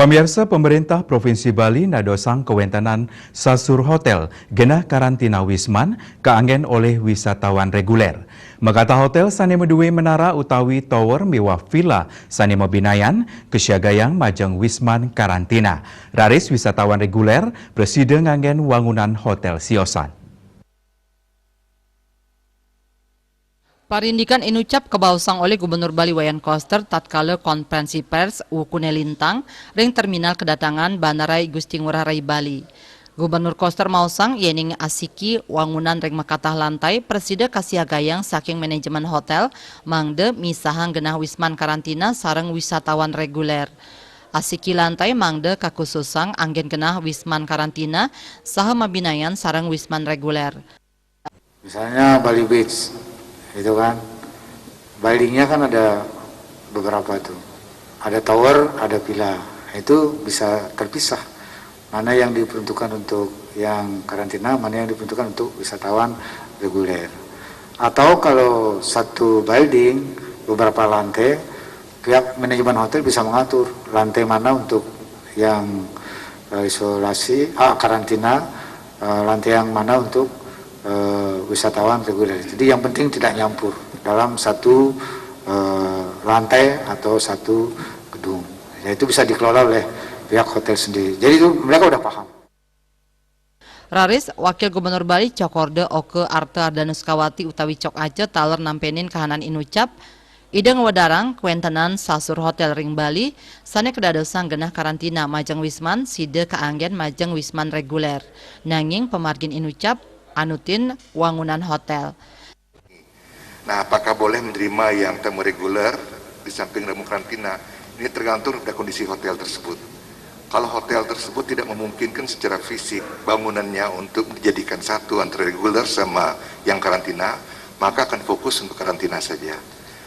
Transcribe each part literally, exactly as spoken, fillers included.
Pamiarsa, pemerintah Provinsi Bali nadosang kawéntenan sasur hotél genah karantina wisman kaanggén olih wisatawan regulér. Makatah hotél sané madué menara utawi tower miwah villa sané mabinayan kasiagayang majeng wisman karantina. Raris wisatawan regulér prasida nganggén wangunan hotél siosan. Parindikan inucap kabaosang olih Gubernur Bali Wayan Koster tatkala konferensi pers wukuné lintang ring terminal kedatangan Bandara I Gusti Ngurah Rai Bali. Gubernur Koster maosang yéning asiki wangunan ring makatah lantai prasida kasiagayang saking manajemen hotél mangda misahang genah wisman karantina sareng wisatawan regulér. Asiki lantai mangda kakhususang anggén genah wisman karantina saha mabinayan sareng wisman regulér. Misalnya Bali Beach, itu kan, buildingnya kan ada beberapa tuh. Ada tower, ada villa. Itu bisa terpisah. Mana yang diperuntukkan untuk yang karantina, mana yang diperuntukkan untuk wisatawan regulér. Atau kalau satu building, beberapa lantai, pihak manajemen hotél bisa mengatur lantai mana untuk yang, eh, isolasi, ah, karantina, eh, lantai yang mana untuk, eh, wisatawan regulér. Jadi yang penting tidak nyampur dalam satu, eh, lantai atau satu gedung. Ya, itu bisa dikelola oleh pihak hotél sendiri. Jadi itu mereka udah paham. Raris, Wakil Gubernur Bali Cokorda Oka Arta Ardanuskawati utawi Cok Aca taler nampénin kahanan inucap, Ida ngwedarang kawéntenan sasur hotél ring Bali sané kadadosang genah karantina majeng wisman sida kaanggén majeng wisman regulér. Nanging pamargin inucap anutin wangunan hotél. Nah, apakah boleh menerima yang tamu reguler di samping tamu karantina? Ini tergantung pada kondisi hotel tersebut. Kalau hotel tersebut tidak memungkinkan secara fisik bangunannya untuk dijadikan satu antara reguler sama yang karantina, maka akan fokus untuk karantina saja.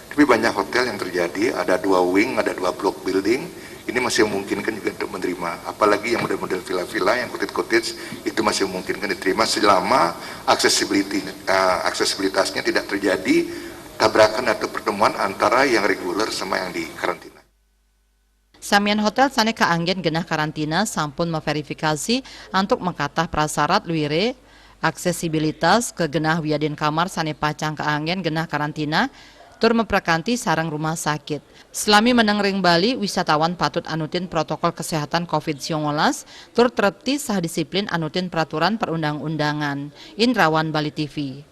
Tapi banyak hotel yang terjadi, ada dua wing, ada dua block building, ini masih memungkinkan juga untuk menerima. Apalagi yang model-model villa-villa, yang cottage-cottage, itu masih memungkinkan diterima selama accessibility, eh, aksesibilitasnya tidak terjadi tabrakan atau pertemuan antara yang reguler sama yang di karantina. Samian hotel sané kaanggén genah karantina sampun mavérifikasi antuk makatah prasarat luiré, aksesibilitas ka genah wiadin kamar sané pacang kaanggén genah karantina, tur maprakanti sareng rumah sakit. Salami meneng ring Bali, wisatawan patut anutin protokol kesehatan covid sembilan belas, tur trepti saha disiplin anutin peraturan perundang-undangan. Indrawan, Bali T V.